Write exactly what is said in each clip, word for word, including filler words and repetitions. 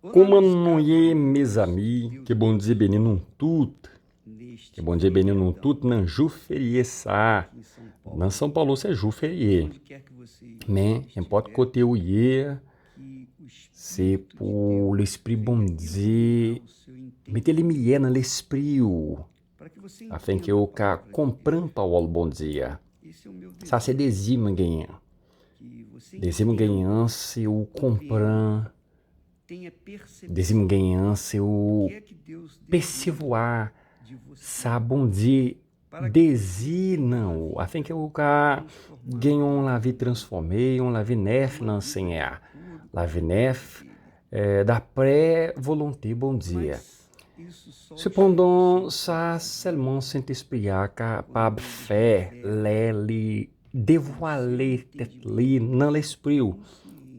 Kòman nou ye, mezanmi? Ke Bondye beni nou tout. Ke Bondye beni nou tout nan jou ferye sa a. Nan São Paulo, se jou ferye. Men, nenpòt kote ou ye, se pou Lespri Bondye mete limyè nan lespri w, afenke w ka konprann pawòl Bondye a. Sa se dezi m genyen. Dezi m genyen an, se ou konprann. Dezi m genyen an, se ou pesevwa sa Bondye dezi nan ou, afenke ou ka gen yon lavi transfòme, yon lavi nèf nan Senyè a. Lavi nèf, eh, daprè volonte Bondye a. Sepandan, sa sèlman Sentespri a kapab fè lè li devwale tèt li nan lespri w,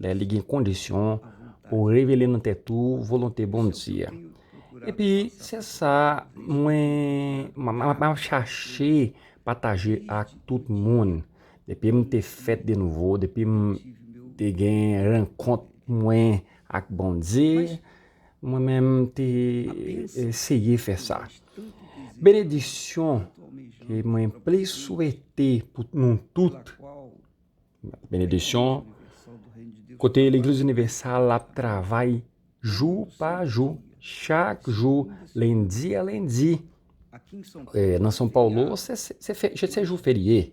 lè li gen kondisyon pou revele nan tèt ou volonte Bondye a. Epi, se sa, mwen, m, m, m ap chache pataje ak tout moun. Depi m te fèt de nouvo, depi m te gen rankont mwen ak Bondye, mwen menm te eseye fè sa. Benedisyon ke mwen plis swete pou nou tout, benedisyon kote Legliz Inivèsal ap travay jou pa jou, chak jou, lendi a lendi. Eh, nan São Paulo, se, se, se fe-, se jou ferye.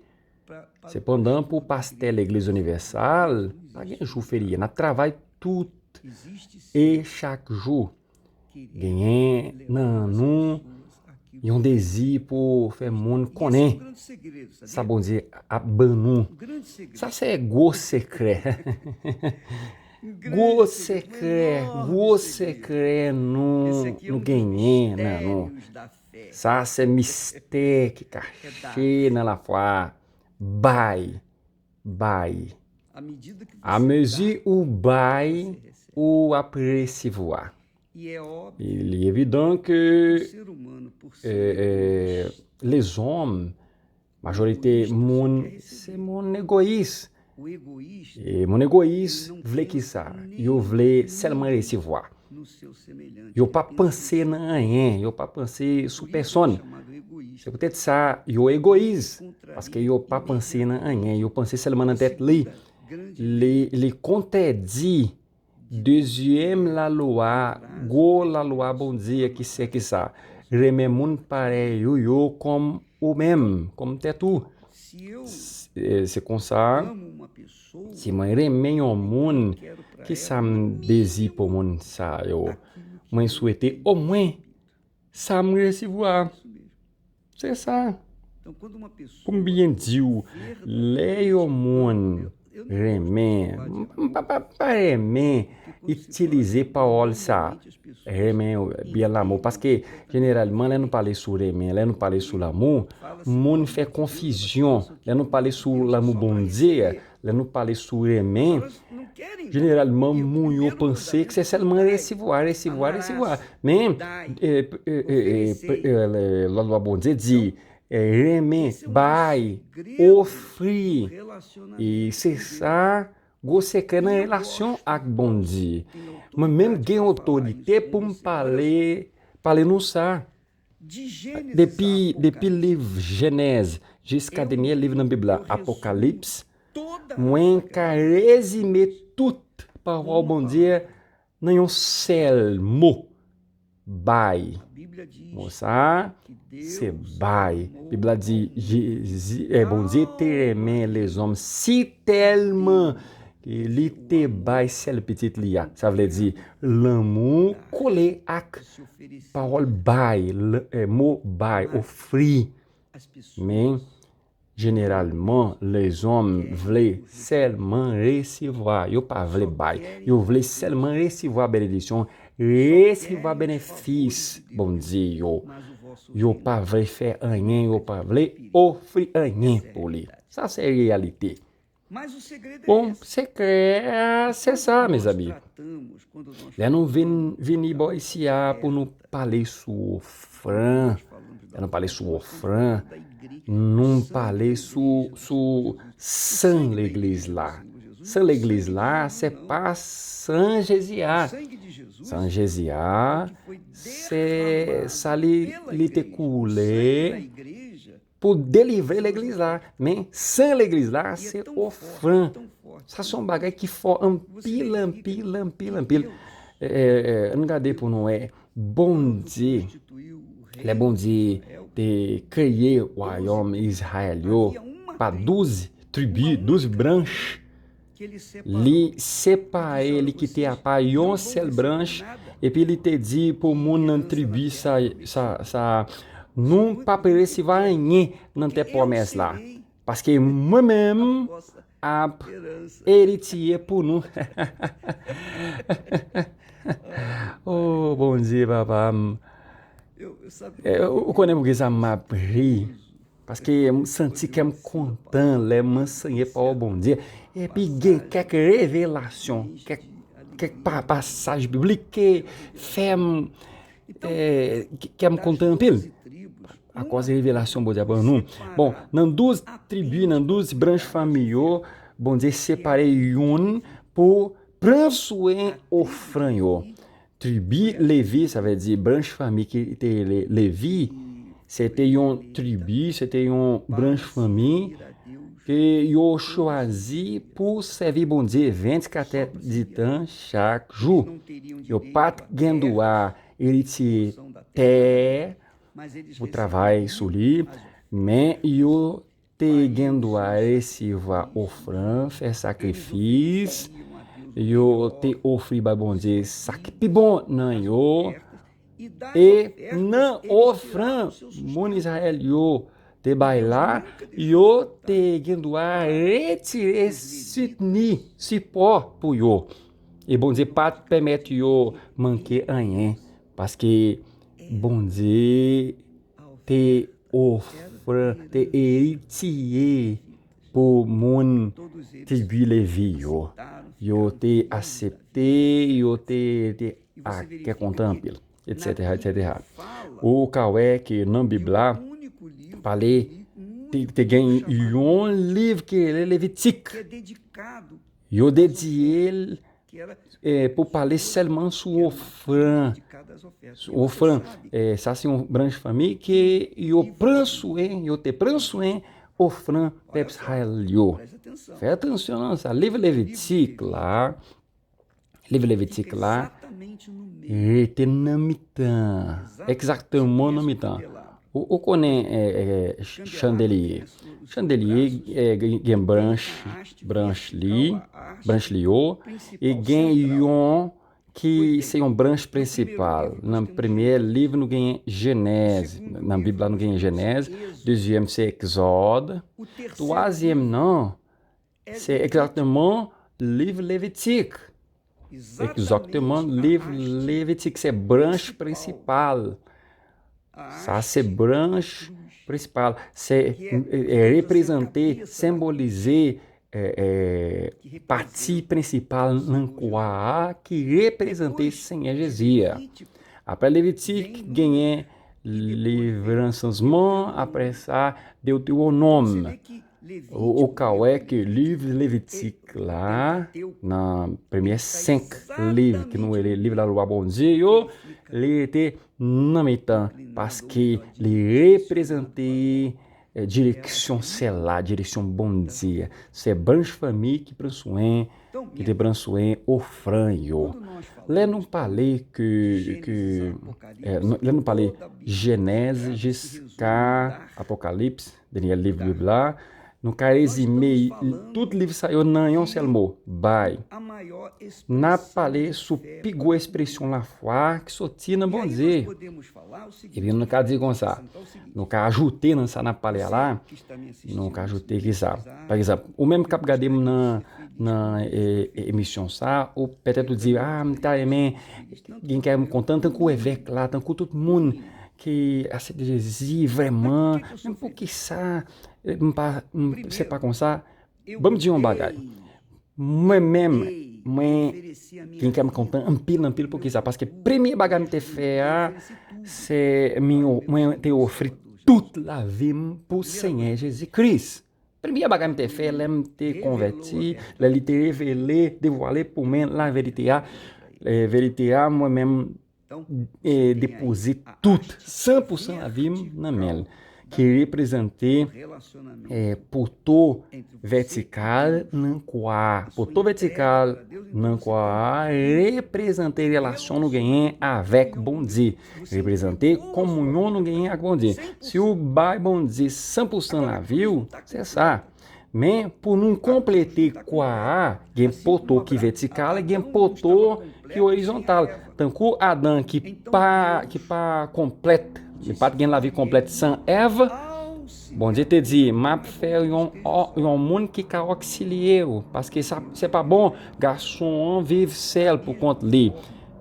Sepandan, pou pastè Legliz Inivèsal, pa gen jou ferye. N ap travay tout e chak jou. Genyen nan nou yon dezi pou fè moun konnen sa Bondye ap ban nou. Sa se gwo sekrè. Gwo sekrè, gwo sekrè nou, nou genyen nan nou. Sa se mistè ki kache nan lafwa. Bay, bay. Amezi ou bay, ou ap resevwa. E li evidan ke, eh, eh, lezòm, majorite moun, se moun egoyis. E moun egoyis vle ki sa? Yo vle sèlman resevwa. Yo pa panse nan anyen, yo pa panse sou pèsonn. Se poutèt sa yo egoyis, paske yo pa panse nan anyen, yo panse sèlman nan tèt li. Li, li kontèdi dezyèm lalwa, gwo lalwa Bondye ki se ki sa? Renmen moun parèy ou yo kòm ou menm, kòm tèt ou. Se, se konsa, si mwen renmen yon moun, ki sa m dezi pou moun sa yo? Mwen swete omwen sa m resevwa. Se sa. Pou m byen di w, lè yon moun renmen, m, m pa, pa, pa renmen itilize pawòl sa, renmen, byen lanmou, paske jeneralman, lè nou pale sou renmen, lè nou pale sou lanmou, moun fè konfizyon. Lè nou pale sou lanmou Bondye, lè nou pale sou renmen, jeneralman, moun yo panse ke se sèlman resevwa, resevwa, resevwa. Men, eh, eh, eh, eh, eh, lè, lè, lè Bondye di, eh, renmen, bay, ofri. E se sa, gwo sekrè nan relasyon ak Bondye. Mwen menm gen otorite pou m pale, pale nou sa. Depi, depi liv Jenèz jiska dènye liv nan Bib la, Apokalips, mwen ka rezime tout pawòl Bondye nan yon sèl mo, bay. Mo sa, se bay. Bib la di, Jezi, eh, Bondye te renmen lezòm si tèlman ke li te bay sèl pitit li a. Sa vle di, lanmou kole ak pawòl bay, l-, eh, mo bay, ofri. Men, jeneralman, lezòm vle sèlman resevwa. Yo pa vle bay. Yo vle sèlman resevwa benedisyon, resevwa benefis Bondye yo. Yo pa vle fè anyen, yo pa vle ofri anyen pou li. Sa se reyalite. Bon, sekrè a, se sa, mezanmi. Lè nou vin, vini bò isi a pou nou pale sou ofrann, lè nou pale sou ofrann, nou pale sou, sou san legliz la. San legliz la, se pa san Jezi a. San Jezi a, se sa li, li te koule pou delivre legliz la. Men san legliz la, se ofrann. Sa se yon bagay ki fò anpil, anpil, anpil, anpil. Eh, eh, ann gade pou nou wè. Bondye, lè Bondye te kreye wayòm Izrayèl yo pa douz tribi, douz branch, li separe, li kite apa yon sèl branch, epi li te di pou moun nan tribi sa, sa, sa, nou p ap resevwa anyen nan tè pwomès la. Paske mwen menm ap eritye pou nou. Oh, Bondye, papa m. Eh, ou ou konnen poukisa m ap ri? Paske m santi kè m kontan lè m anseye pawòl Bondye. Epi gen kèk revelasyon, kèk, kèk pa, pasaj biblik ke fè m, eh, kè m kontan anpil. Akòz revelasyon Bondye ap ban nou. Bon, nan douz tribi, nan douz branch fanmi yo, Bondye separe youn pou pran swen ofrann yo. Tribi Levi, sa vle di branch fanmi ki te rele Levi, se te yon tribi, se te yon branch fanmi ke yo chwazi pou sèvi Bondye vennkat èdtan chak jou. Yo pa t gen dwa eritye tè pou travay sou li, men yo te gen dwa resevwa ofrann, fè sakrifis, yo te ofri bay Bondye sa ki pi bon nan yo, e nan ofrann moun Izrayèl yo te bay la, yo te gen dwa retire sitni, sipò pou yo. E Bondye pa t pèmèt yo manke anyen, paske Bondye te ofrann, te eritye pou moun tribi Levi yo. Yo te aksepte, yo te, te ak kè kontan anpil, et cetera, et cetera. Ou ka wè ke nan Bib la, pale, te, te gen yon liv ki rele Levitik. Yo dedye l, eh, pou pale sèlman sou ofrann. Sou ofrann. Eh, sa se yon branch fanmi ke yo pran swen, yo te pran swen ofrann pèp Izrayèl yo. Fè atansyon nan sa. Liv Levitik la, liv Levitik la, rete nan mitan, egzakteman nan mitan. Ou, ou konnen, eh, eh, ch-, chandelye. Chandelye, eh, gen, gen branch, branch li, branch li yo, e gen yon ki se yon branch prensipal. Nan premye liv, nou genyen Jenèz. Nan Bib la, nou genyen Jenèz. Dezyèm, se Egzòd. Twazyèm nan, se egzakteman liv Levitik. Egzakteman, liv Levitik, se branch prensipal. Sa se branch prensipal. Se, e, e, reprezante, senbolize, e, e, pati prensipal nan kwa a ki reprezante Senyè Jezi a. Apre Levitik, genyen liv Ransèyman, apre sa, Dewtewonòm. Ou, ou ka wè ke liv Levitik la, nan premye senk liv ke nou rele liv lalwa Bondye yo, li rete nan mitan, paske li reprezante, eh, direksyon syèl la, direksyon Bondye. Se branch fanmi ki pran swen, ki te pran swen ofrann yo. Lè nou pale ke, ke, eh, nou- lè nou pale Jenèz jiska Apokalips, dènye liv Bib la, nou ka rezime tout liv sa yo nan yon sèl mo, bay. N ap pale sou pi gwo ekspresyon lafwa ki soti nan Bondye. Ebyen, nou ka di konsa, nou ka ajoute nan sa n ap pale a la, nou ka ajoute ki sa. Pa egzanp, ou menm k ap gade m nan, nan, e, e, emisyon sa, ou petèt ou di, "Ah, m ta renmen gen kè m kontan tankou evèk la, tankou tout moun ki aksepte Jezi vrèman, men poukisa, e, m pa, m, se pa konsa?" Ban m di yon bagay. Mwen menm, mwen gen kè m kontan anpil, anpil. Poukisa? Paske premye bagay m te fè a, se mi, mwen te ofri tout lavi m pou Senyè Jezi Kris. Premye bagay m te fè lè m te konvèti, lè li te revele, devwale pou mwen laverite a, e, verite a, mwen menm, e, depoze tout, san pou san lavi m nan men l, ki reprezante, e, poto vètikal nan kwa a. Poto vètikal nan kwa a reprezante relasyon nou genyen avèk Bondye, reprezante kominyon nou genyen ak Bondye. Si w bay Bondye san pou san lavi w, se sa. Men, pou nou konplete kwa a, gen poto ki vètikal, gen poto ki orizontal. Tankou Adan ki pa, ki pa konplèt, li pa t gen lavi konplèt san Èv, Bondye te di, "M ap fè yon, yon moun ki ka oksilye w, paske sa, se pa bon gason an viv sèl pou kont li."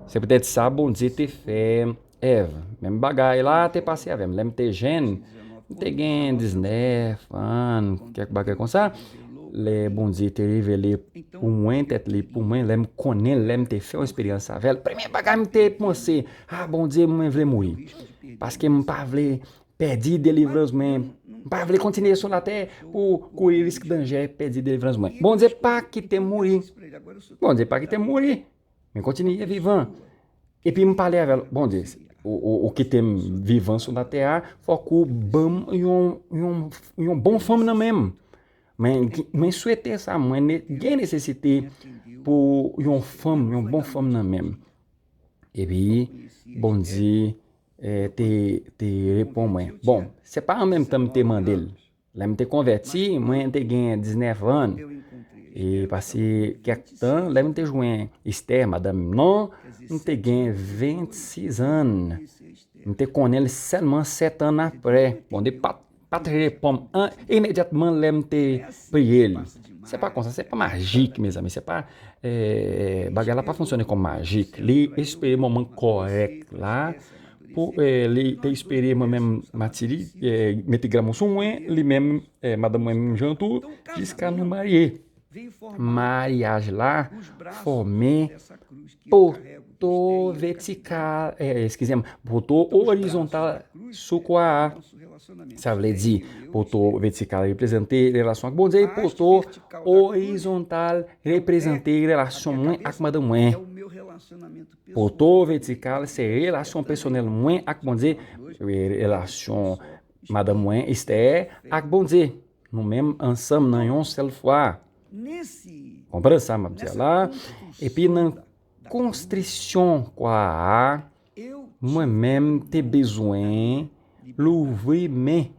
Se poutèt sa Bondye te fè Èv. Menm bagay la te pase avè m. Lè m te jèn, m te gen diznèf an, kèk bagay konsa. Lè Bondye te revele pou mwen, tèt li pou mwen, lè m konnen l, lè m te fè yon eksperyans avè l, premye bagay m te panse, "A, Bondye, mwen vle mouri." Paske m pa vle pèdi delivrans mwen. M pa vle kontinye sou latè pou kouri risk danje pèdi delivrans mwen. Bondye pa kite m mouri. Bondye pa kite m mouri. Men kontinye vivan. Epi m pale avè l, "Bondye, ou, ou, ou kite m vivan sou latè a, fòk ou ban m yon, yon, yon bon fanm nan men m. Mwen, mwen swete sa, mwen ne, gen nesesite pou yon fanm, yon bon fanm nan men m." Epi, Bondye, e, te, te reponn mwen. Bon, se pa an menm tan m te mande l. Lè m te konvèti, mwen te gen diznèf an. E pase kèk tan, lè m te jwenn Esther, madanm nan, m te gen vennsis an. M te konnen l sèlman sèt an apre. Bondye pa t, pa t reponn m an, imedyatman lè m te priye l. Se pa konsa, se pa majik, mezanmi, se pa, e, bagay la pa fonksyone kòm majik. Li espere moman kòrèk la, pou, e, li te espere mwen menm m atire, e, mete granmou sou mwen, li menm, e, madanm mwen menm jan tou, jiska nou marye. Maryaj la fòme poto vètikal, e, eskize m, poto orizontal sou kwa a. Sa vle di, poto vètikal reprezante relasyon ak Bondye, poto orizontal reprezante relasyon mwen ak madanm mwen. Poto vètikal se relasyon pèsonèl mwen ak Bondye, re-, relasyon madanm mwen, Esther, ak Bondye. Nou menm ansanm nan yon sèl fwa. Konprann sa m ap di a la? Epi nan konstriksyon kwa a, mwen menm te bezwen louvri men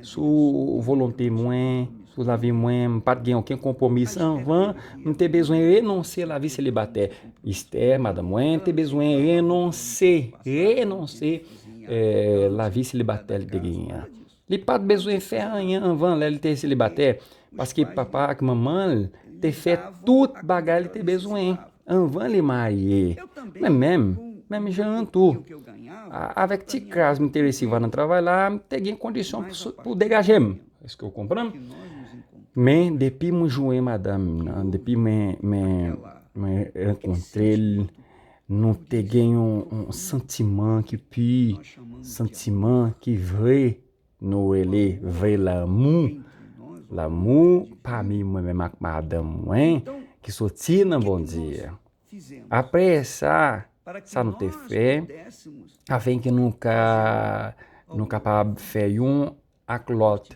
sou volonte mwen, sou lavi mwen, m pa t gen okenn konpwomi anvan, m te bezwen renonse lavi selibatè. Esther, madanm mwen, te bezwen renonse, renonse, e, lavi selibatè li te genyen an. Li pa t bezwen fè anyen anvan lè li te selibatè, paske papa ak manman l te fè tout bagay li te bezwen anvan li marye. Mwen menm, menm jan an tou. A-, avèk ti kras m te resevwa nan travay la, m te gen kondisyon pou, pou degaje m. Èske w konprann? Men depi mwen jwenn madanm nan, depi mwen, mwen, mwen rankontre l, nou te gen yon, yon santiman ki pi, santiman ki vre, nou rele vre lanmou. Lanmou pami mwen menm ak madanm mwen ki soti nan Bondye. Apre sa, sa nou te fè, afenke nou ka, nou kapab fè yon ak lòt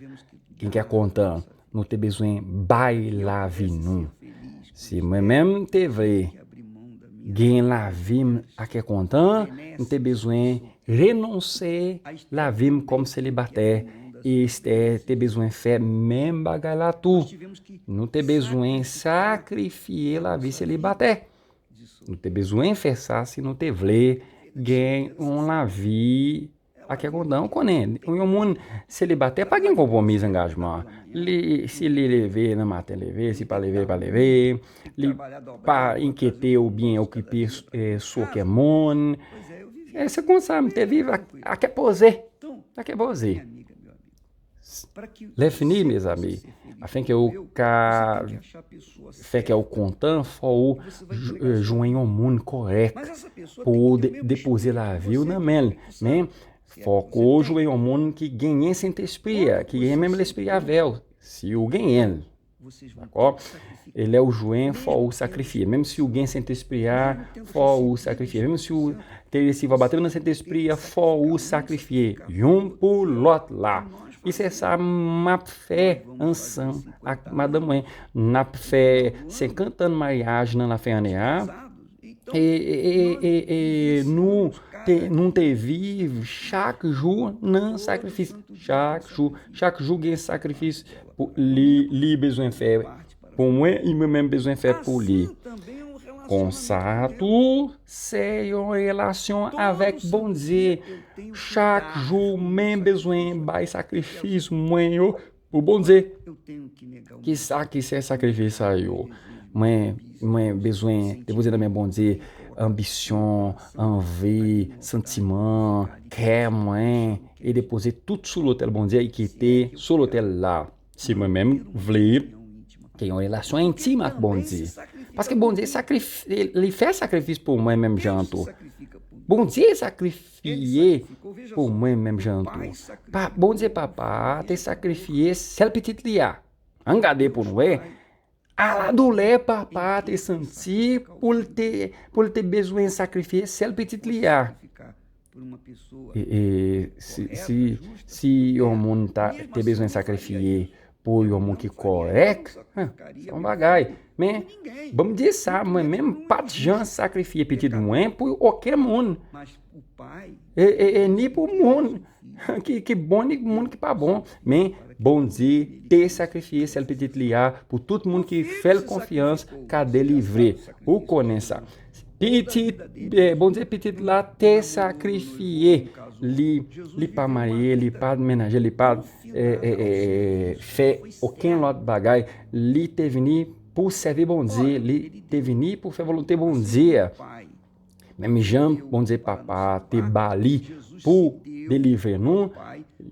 gen kè kontan, nou te bezwen bay lavi nou. Si mwen menm te vle gen lavi m ak kè kontan, m te bezwen renonse lavi m kòm selibatè. E Esther te bezwen fè menm bagay la tou. Nou te bezwen sakrifye lavi selibatè. Nou te bezwen fè sa si nou te vle gen yon lavi ak kè kontan. Ou konnen, yon moun selibatè pa gen konpwomi zangajman. Li, si li leve nan maten, leve, si pa leve, pa leve. Li pa enkyete oubyen okipe, e, sou okenn moun. E se konsa m te viv ak, ak kè poze. Ak kè poze. Lè fini, mezanmi, afenke ou ka fè kè w kontan, fò ou j-, e, jwenn yon moun kòrèk pou ou de-, depoze lavi w nan men l. Men, fòk ou jwenn yon moun ki genyen Sentespri a, ki genyen menm Lespri avè w. Si ou genyen l, dakò? E lè ou jwenn, fò ou sakrifye. Menm si ou gen Sentespri a, fò ou sakrifye. Menm si ou te resevwa batèm nan Sentespri a, fò ou sakrifye. Youn pou lòt la. E se sa m ap fè ansanm ak madanm mwen. N ap fè senkant an maryaj nan lafen ane a. E, e, e, e, e nou te, nou te viv chak jou nan sakrifis. Chak jou, chak jou gen sakrifis pou li, li bezwen fè pou mwen, e mwen menm bezwen fè pou li. Konsa tou, se yon relasyon avèk Bondye. Chak jou, mwen bezwen bay sakrifis mwen yo pou Bondye. Kisa ki se sakrifis sa yo? Mwen, mwen bezwen depoze nan men Bondye anbisyon, anvi, santiman, kè mwen, e depoze tout sou lotèl Bondye e kite sou lotèl la. Si mwen menm vle gen yon relasyon entim ak Bondye. Paske Bondye sakrif-, li fè sakrifis pou mwen menm jan tou. Bondye sakrifye pou mwen menm jan tou. Pa, Bondye Papa a te sakrifye sèl pitit li a. Ann gade pou nou wè. Ala doulè Papa a te santi pou l te, pou l te bezwen sakrifye sèl pitit li a. E, e, si, si, si yon moun ta, te bezwen sakrifye pou yon moun ki kòrèk, se yon bagay. Men, ban m di sa, mwen menm, m pa t jan sakrifye pitit mwen pou okenn moun. E, e, e ni pou moun ki, ki bon, ni moun ki pa bon. Men, Bondye te sakrifye sèl pitit li a pou tout moun ki fè l konfyans ka delivre. Ou konnen sa. Pitit, eh, Bondye pitit la te sakrifye. Li, li pa marye, li pa mennaje, li pa, eh, eh, eh, fè okenn lòt bagay. Li te vini pou sèvi Bondye, li te vini pou fè volonte Bondye. Menm jan Bondye Papa te ba li pou delivre nou,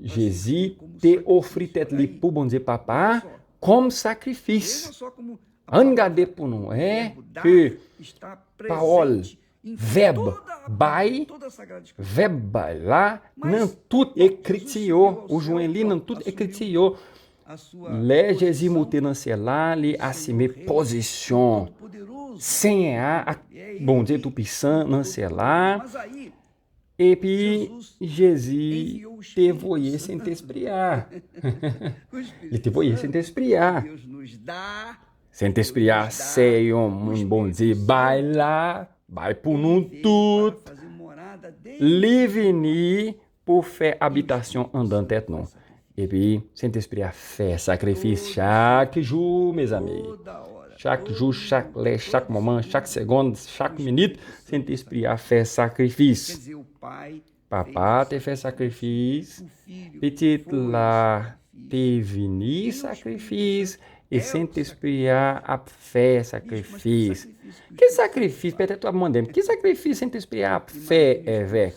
Jezi te ofri tèt li pou Bondye Papa kòm sakrifis. Ann gade pou nou wè ke pawòl, vèb bay, vèb bay la, nan tout ekriti yo, ou jwenn li nan tout ekriti yo. Lè Jezi moute nan syèl la, li asime pozisyon Senyè a ak Bondye Toupisan nan syèl la. Epi, Jezi te voye Sentespri a. Li te voye Sentespri a. Sentespri a, se yon moun Bondye bay la, bay pou nou tout. Li vini pou fè abitasyon anndan tèt nou. Epi, Sentespri a fè sakrifis chak jou, mezanmi. Chak jou, chak lè, chak moman, chak segonn, chak minit, Sentespri a fè sakrifis. Papa te fè sakrifis, Pitit la te vini sakrifis, e Sentespri a ap fè sakrifis. Ki sakrifis? Petèt w ap mande m, ki sakrifis Sentespri a ap fè, Èvè?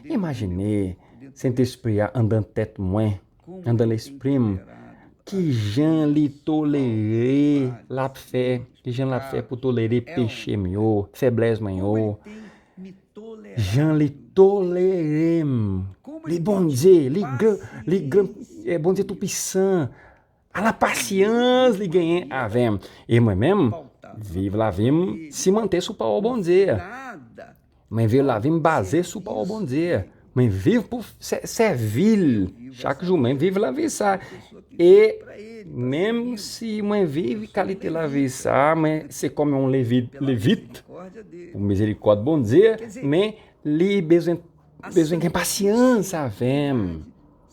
Imajine Sentespri a anndan tèt mwen, anndan lespri m. Ki jan li tolere, l ap fè, ki jan l ap fè pou tolere peche m yo, feblès mwen yo. Jan li tolere m. Li Bondye, li gran, li gran, eh, Bondye Toupisan. Ala pasyans li genyen avè m. E mwen menm, viv lavi m simante sou pawòl Bondye. Mwen viv lavi m baze sou pawòl Bondye. Mwen viv pou sè-, sèvi l. Chak jou, mwen viv lavi sa. E menm si mwen viv kalite lavi sa, mwen se kòm yon levit, levit pou mizerikòd Bondye, men li bezwen, bezwen gen pasyans avè m.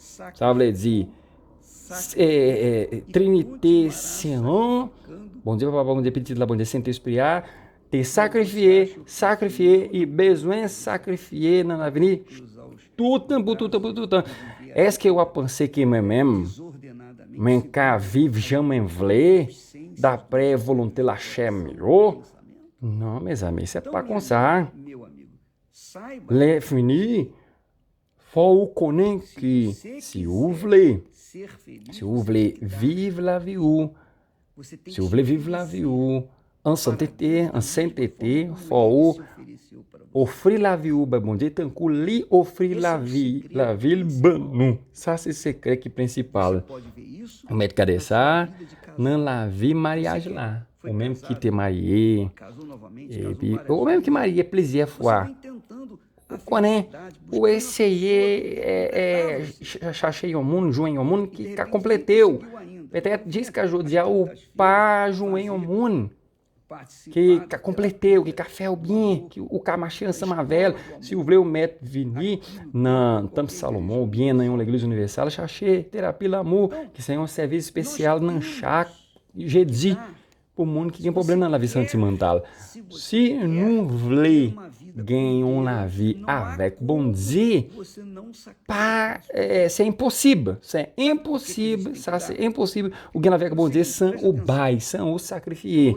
Sa vle di, s-, eh, eh, Trinite Sen an, Bondye Papa, Bondye Pitit la, Bondye Sentespri a, te sakrifye, sakrifye, e bezwen sakrifye nan lavni. Toutan, pou toutan, pou toutan. Èske w ap panse ke mwen menm, mwen ka viv jan mwen vle, daprè volonte lachè m yo? Non, mezanmi, se pa konsa. Lè fini, fò ou konnen ke si ou vle, si ou vle viv lavi ou, si ou vle viv lavi ou an santete, an sentete, fò ou ofri lavi ou bay Bondye tankou li ofri lavi, lavi l ban nou. Sa se sekrè ki prensipal. Ou mèt gade sa nan lavi maryaj la. Ou menm ki te marye, epi ou menm ki marye plizyè fwa. Ou konnen, ou eseye, e, e, ch-, chache yon moun, jwenn yon moun ki ka konplete w. Petèt, jiska jodi a, ou pa jwenn yon moun ki ka konplete w, ki ka fè w byen, ki ou ka mache ansanm avè l. Si w vle, ou mèt vini nan Tanp Salomon oubyen nan yon legliz inivèsal, chache terapi lanmou, ki se yon sèvis espesyal nan chak jedi pou moun ki gen pwoblèm nan lavi santimantal. Si nou vle gen yon lavi avèk Bondye, pa, e, se enposib. Se enposib, sa se enposib. Ou gen lavi avèk Bondye san ou bay, san ou sakrifye.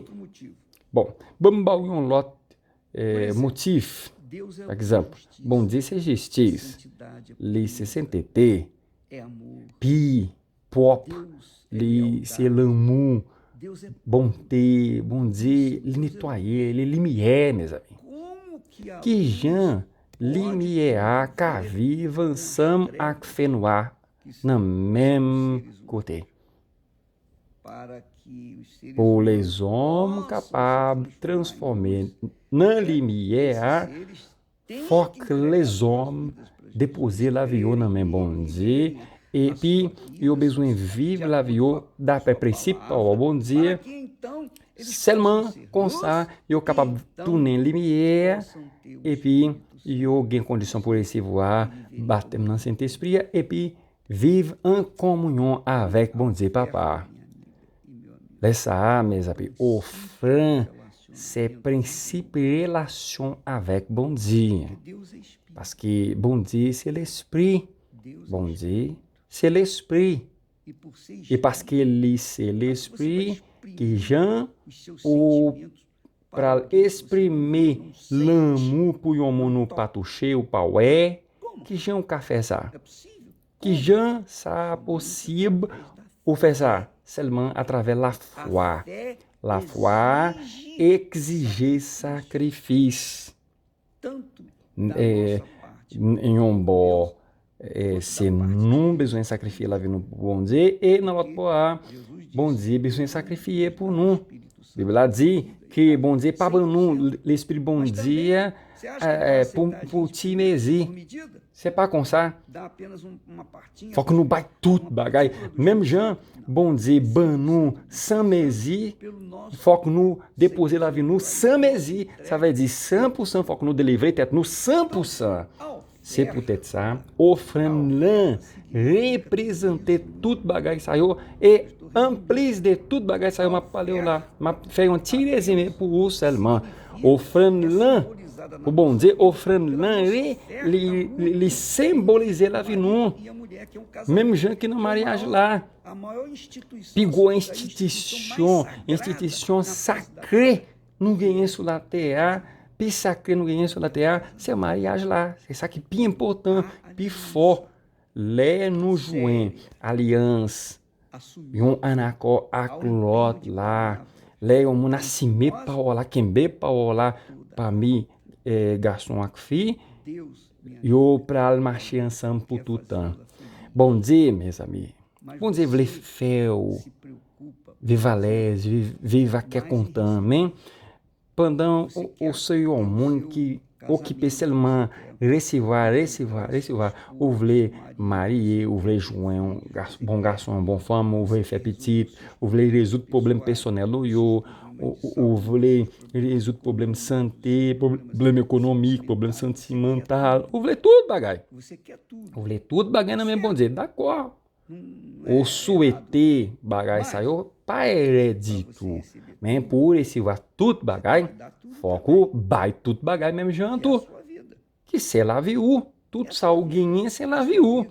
Bon, ban m ba w yon lòt, e, motif. Pa egzanp, Bondye se jistis, li se sentete, pi pwòp, li se lanmou, bonte, Bondye, li netwaye, li limyè, mezanmi. Kijan limyè a ka viv ansanm ak fènwa nan menm kote? Pou lèzòm kapab transfòme nan limyè a, fòk lèzòm depoze lavi yo nan men Bondye, epi yo bezwen viv lavi yo dapre prensip pawòl Bondye. Sèlman konsa, yo kapab tounen limyè, epi yo gen kondisyon pou resevwa batèm nan Sentespri a, epi viv an kominyon avèk Bondye Papa. Lè sa a, mezanmi, ofrann se prensip relasyon avèk Bondye. Paske Bondye se Lespri. Bondye se Lespri. E paske li se Lespri, kijan ou pral eksprime lanmou pou yon moun ou pa touche, ou pa wè? Kijan ou ka fè sa? Kijan sa posib ou fè sa? Sèlman atravè lafwa. Lafwa egzije sakrifis. N-, e, n-, yon bò, e, se nou bezwen sakrifye lavi nou pou Bondye, e nan lòt bò a, Bondye bezwen sakrifye pou nou. Bib la di ke Bondye pa ban nou l-, lespri Bondye, e, e, pou, pou ti mezi. Se pa konsa. Fòk nou bay tout bagay. Menm jan Bondye ban nou san mezi, fòk nou depoze lavi nou san mezi. Sa vle di san pou san, fòk nou delivre tèt nou san pou san. Se poutèt sa, ofrann lan reprezante tout bagay sa yo. E anplis de tout bagay sa yo m ap pale w la, m ap fè yon ti rezime pou ou sèlman. Ofrann lan, pou Bondye, ofrann lan, li, li, li, li senbolize lavi nou. Menm jan ki nan maryaj la, pi gwo enstitisyon, enstitisyon sakre nou genyen sou latè a, pi sakre nou genyen sou latè a, se maryaj la. Se sa ki pi enpòtan, pi fò. Lè nou jwenn alyans, yon an akò ak lòt la, lè yon moun asime pawòl la, kenbe pawòl la pami, eh, gason ak fi, yo pral mache ansanm pou tout tan. Bondye, mezanmi, Bondye vle fè w viv alèz, viv, viv ak kè kontan, men pandan ou, ou se yon moun ki okipe sèlman resevwa, resevwa, resevwa, ou vle marye, ou vle jwenn yon gas-, bon gason, yon bon fanm, ou vle fè pitit, ou vle rezoud pwoblèm pèsonèl ou yo, ou, ou, ou vle rezoud pwoblèm sante, pwoblèm ekonomik, pwoblèm santimantal, ou vle tout bagay. Ou vle tout bagay nan men Bondye, dakò. Ou swete bagay sa yo, pa erè ditou. Men pou w resevwa tout bagay, fòk ou bay tout bagay menm jan an tou. Ki se lavi ou. Tout sa ou genyen, se lavi ou.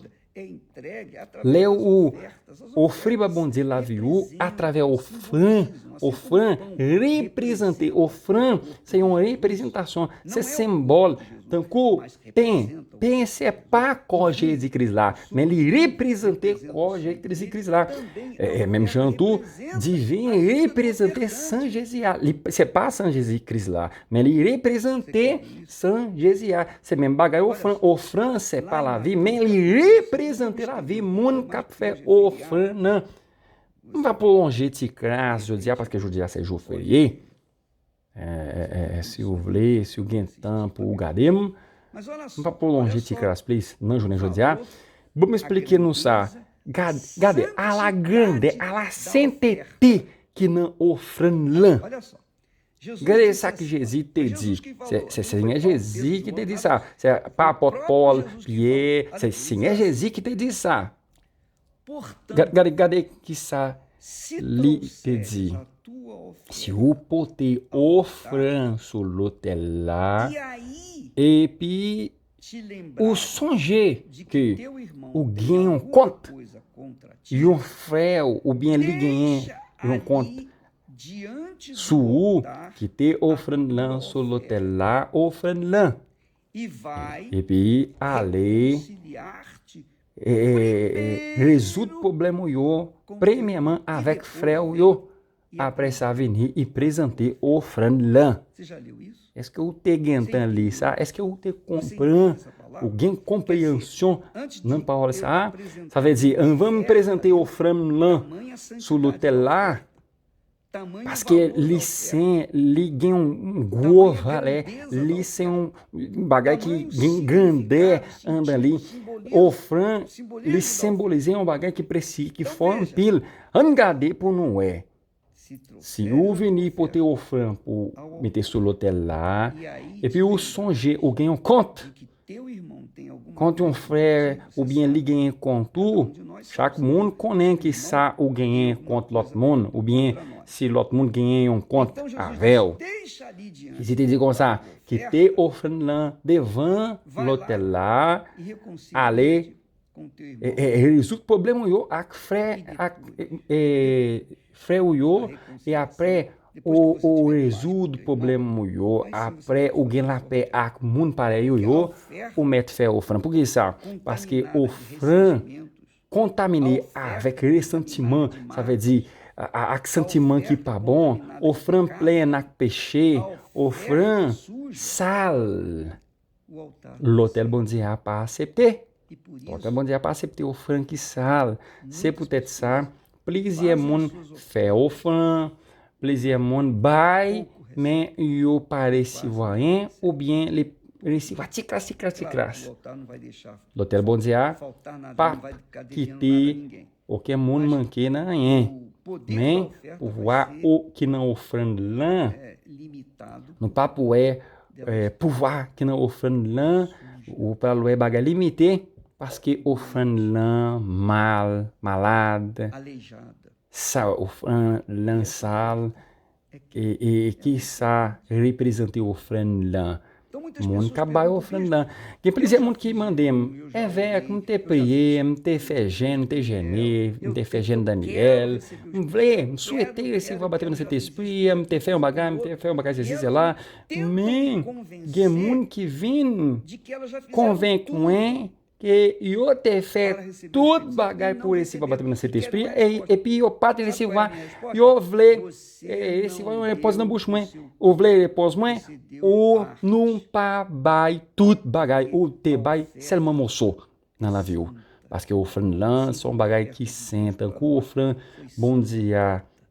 Lè ou ofri ba Bondye lavi ou atravè ofrann, ofrann reprezante, ofrann se yon reprezantasyon, se senbòl. Tankou pen, pen se pa kò Jezi Kris la, men li reprezante kò Jezi Kris la. E, e menm jan tou, diven reprezante san Jezi a. Li, se pa san Jezi Kris la, men li reprezante san Jezi a. Se menm bagay ofrann. Ofrann se pa lavi, men li reprezante lavi moun k ap fè ofrann nan. M va pwolonje ti kras jodi a, paske jodi a se jou ferye. Eh, eh, eh, eh, si w vle, si w gen tan pou w gade m, m pa pwolonje ti kras plis nan jounen jodi a. Bon, m esplike nou sa. Gad, gade, ala grandè, ala sentete ki nan ofrann lan. Gade sa ki Jezi te di. Se, se Senyè Jezi ki te di sa. Se pa apot Pòl, Pyè, se Senyè Jezi ki te di sa. Gade, gade, gade ki sa li te di. Si ou pote ofrann sou lotèl la, epi ou sonje ke ou gen yon kont, yon frè ou oubyen li genyen yon kont sou ou, kite ofrann lan sou lotèl la, ofrann lan. Epi ale e, e, e, rezoud pwoblèm ou yo, premyèman avèk frè ou yo. Apre sa, vini e prezante ofrann lan. Èske ou te gen tan li sa? Èske ou te konprann? Ou gen konpreyansyon nan pawòl sa a? Sa vle di, anvan m prezante ofrann lan sou lotèl la, paske li sen, li gen yon gwo valè, li se yon bagay ki gen grandè anndan li. Ofrann, li senbolize yon bagay ki presi, ki fò anpil. Ann gade pou nou wè. Si ou vini pote ofrann pou mete sou lotèl la, epi ou sonje ou gen yon kont kont yon frè, oubyen li genyen kont ou, chak moun konnen ki sa ou genyen kont lòt moun, oubyen si lòt moun genyen yon kont avè w. Jezi te di konsa, kite ofrann lan devan lotèl la, ale e, e, e rezoud pwoblèm ou yo ak frè, ak e, e, frè ou yo, e apre ou, ou rezoud pwoblèm ou yo, apre ou gen lapè ak moun parèy ou yo, ou mèt fè ofrann. Poukisa? Paske ofrann kontamine avèk resantiman, sa vle di, a, a, ak santiman ki pa bon, ofrann plen ak peche, ofrann sal. Lotèl Bondye a pa aksepte. Lotèl Bondye a pa aksepte ofrann ki sal. Se poutèt sa, plizyè moun fè ofrann, plizyè moun bay, men yo pa resevwa anyen, oubyen li resevwa ti kras, ti kras, ti kras. Lotèl Bondye a p ap kite okenn moun manke nan anyen. Men, pouvwa o, ki nan ofrann lan, nou p ap wè, eh, pouvwa ki nan ofrann lan, ou pral wè bagay limite, paske ofrann lan mal, malad, sa, ofrann lan sal, e, e ki sa reprezante ofrann lan. Moun k ap bay ofrann lan. Gen plizyè moun ki mande m, Evèk, m te priye, m te fè jèn, m te jène, m te fè jèn Danyèl, m vle, m swete resevwa batèm nan Sentespri, m te fè yon bagay, m te fè yon bagay, sesi, sela. Men, gen moun ki vin konvenk mwen ke yo te fè tout bagay pou resevwa batèm nan Sentespri, e, epi yo pa t resevwa, yo vle, e, resevwa yon repons nan bouch mwen. Ou vle repons mwen? Ou, nou pa bay tout bagay, ou te bay sèlman moso nan lavi w. Paske ofrann lan se yon bagay ki sen, tankou ofrann Bondye a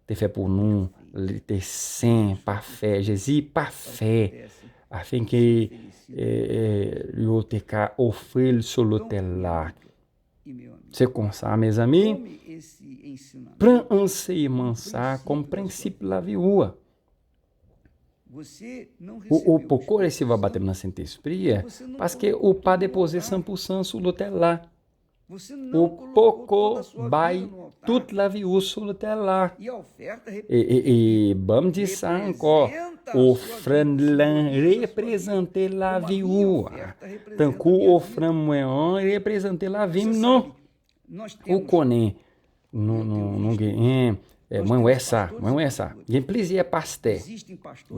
te fè pou nou, li te sen, pafè. Jezi pafè, afenke, e, e, yo te ka ofri l sou lotèl la. Se konsa, mezanmi, pran ansèyman sa a kòm prensip lavi ou a. Ou, ou poko resevwa batèm nan Sentespri, paske ou pa depoze san pou san sou lotèl la. Ou poko bay tout lavi ou sou lotèl la. E, e, e, ban m di sa ankò, ofrann lan reprezante lavi ou a. Tankou ofrann mwen an reprezante lavi m, non. Ou konnen, nou, nou, nou genyen, e, mwen wè sa, mwen wè sa. Gen plizyè pastè.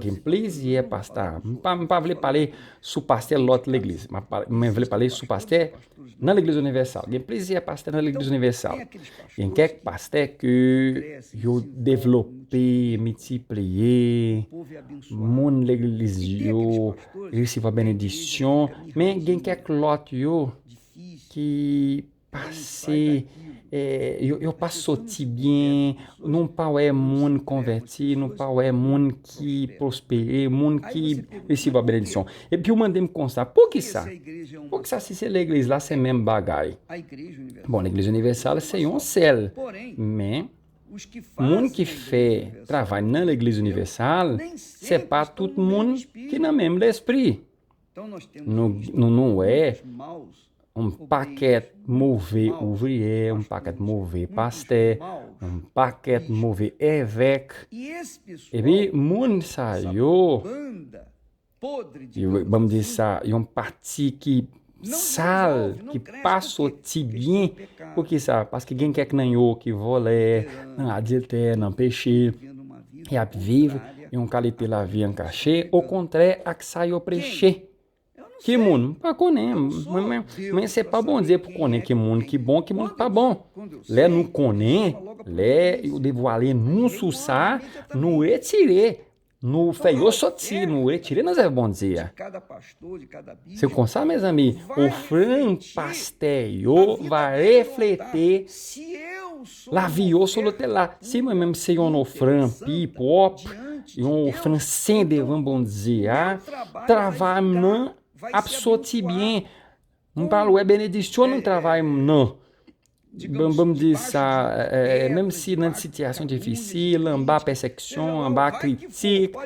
Gen plizyè pastè. M pa, m pa vle pale sou pastè lòt legliz. M ap pale, mwen vle pale sou pastè nan legliz inivèsal. Gen plizyè pastè nan legliz inivèsal. Gen kèk pastè ke yo devlope, miltipliye, moun legliz yo resevwa benediksyon, men gen kèk lòt yo ki pase, eh, yo, yo pa soti byen, nou pa wè moun konvèti, nou pa wè moun ki pwospere, moun ki resevwa benediksyon. Epi w mande m konsa, poukisa? Poukisa si se legliz la, se menm bagay? Bon, legliz inivèsal se yon sèl, men moun ki fè travay nan legliz inivèsal, se pa tout moun ki nan menm lespri. Nou, nou, nou wè yon pakèt move ouvriyè, yon pakèt move pastè, yon pakèt move evèk. Epi moun sa yo, yo, ban m di sa, yon pati ki sal, ki pa soti byen. Poukisa? Paske gen kèk nan yo ki vòlè, nan adiltè, nan peche. Y ap viv yon kalite lavi an kache, okontrè ak sa yo preche. Ki moun? M pa konnen. Mwen, mwen, mwen se pa Bondye pou konnen ki moun ki bon, ki moun ki pa bon. Lè nou konnen, lè yo devwale nou sou sa, nou retire, nou fè yo soti, nou retire nan zèv Bondye a. Se konsa, mezanmi, ofrann pastè yo va reflete lavi yo sou lotèl la. Si mwen menm se yon ofrann pi pwòp, yon ofrann sen devan Bondye a, travay m nan ap soti byen. M pral wè benediksyon nan travay m nan. Ban, ban m di sa, eh, menm si nan sitiyasyon difisil, anba pèseksyon, anba kritik,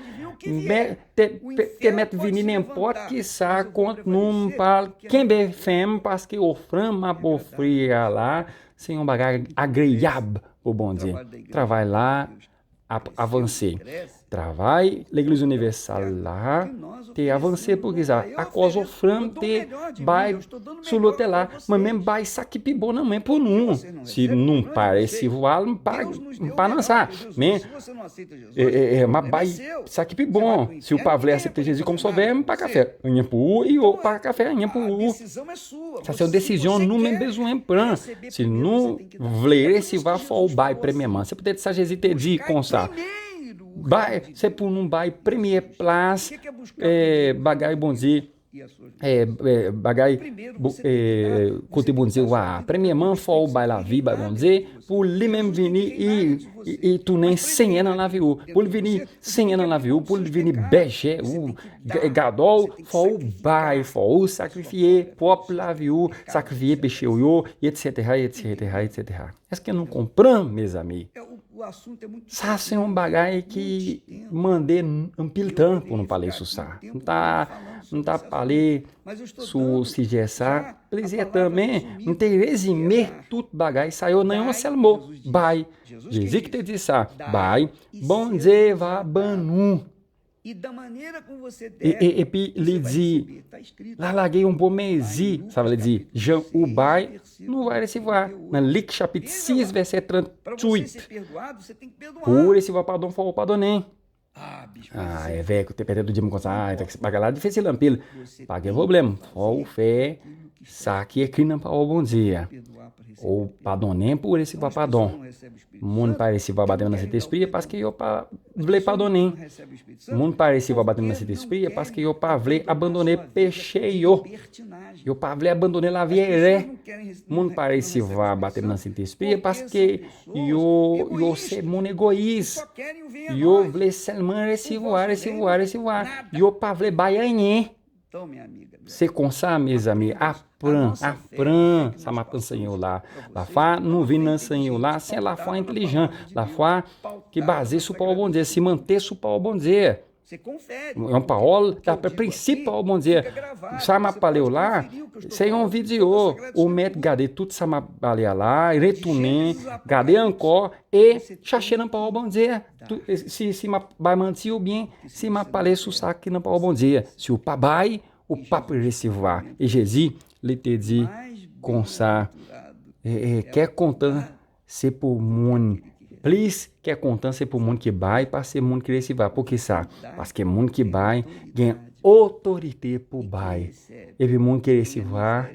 men te, te, te mèt vini nenpòt ki sa kont nou, m pral kenbe fèm, paske ofrann m ap ofri a la, se yon bagay agreyab pou Bondye. Travay la ap avanse. Travay legliz inivèsal la te avanse. Poukisa? Akòz ofrann te bay sou lotèl la. Mwen menm bay sa ki pi bon nan mwen pou nou. Si nou pa resevwa l, m pa, m pa nan sa. Men, e, e, e, m ap bay sa ki pi bon. Si w pa vle aksepte Jezi kòm sovè, m pa ka fè anyen pou ou, e yo pa ka fè anyen pou ou. Sa se yon desizyon nou menm bezwen pran. Si nou vle resevwa, fò w bay premyèman. Se poutèt sa Jezi te di konsa. Bay, se pou nou bay premye plas, eh, bagay Bondye, eh, eh, bagay, bo-, eh, kote Bondye wa a. Premyèman, fò w bay lavi bay Bondye, pou li menm vini, i, i, i tounen Senyè nan lavi ou. Pou l vini Senyè nan lavi ou, pou l vini bèjè ou, ga-, gadò w, fò w bay, fò w sakrifye pwòp lavi ou, sakrifye peche w yo, etsetera, etsetera, etsetera. Èske nou konprann, mezanmi? Sa se yon bagay ki mande n anpil tan pou nou pale sou sa. M ta, m ta pale sou sijè sa plizyè tan, men m te rezime tout bagay sa yo nan yon sèl mo, bay. Jezi ki te di sa, bay, Bondye va ban nou. E, e, epi li di, l a lage yon bon mezi, sa vle di, jan ou bay, nou va resevwa. Nan Lik chapit sis, vèsè tranntuit, pou w resevwa padon, fò w padonnen. Ah, evèk, ou te pètèt ou di m konsa, ah, evèk, bagay la difisil anpil. Pa gen pwoblèm, fò w fè sa ki ekri nan pawòl Bondye a. Ou padonnen pou w resevwa padon. Moun pa resevwa batèm nan Sentespri, e paske yo pa vle padonnen. Moun pa resevwa batèm nan Sentespri, e paske yo pa vle abandone peche yo. Yo pa vle abandone lavi erè. Moun pa resevwa batèm nan Sentespri, e paske yo, yo se moun egoyis. Yo vle sèlman resevwa, resevwa, resevwa. Yo pa vle bay anyen. Se konsa, mezanmi, aprann, aprann sa m ap anseye w la. Lafwa nou vin anseye w la, se lafwa entelijan, lafwa ki baze sou pawòl Bondye, simante sou pawòl Bondye. Yon pawòl daprè prensip pawòl Bondye. Sa m ap pale w la, se yon videyo. Ou mèt gade tout sa m ap pale a la, retounen, gade ankò, e chache nan pawòl Bondye. Tou-, e si, si m ap bay manti oubyen si m ap pale sou sa ki nan pawòl Bondye. Si w pa bay, ou p ap resevwa. E Jezi, li te di konsa, e, e, kè kontan, se pou moun, plis kè kontan, se pou moun ki bay, pase moun ki resevwa. Poukisa? Paske moun ki bay gen otorite pou bay. Epi moun ki resevwa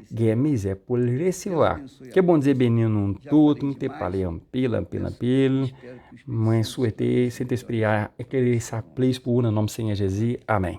gen mizè pou l resevwa. Ke Bondye beni nou tout. M te pale anpil, anpil, anpil. Mwen swete Sentespri a eklere sa plis pou ou nan non Senyè Jezi. Amèn.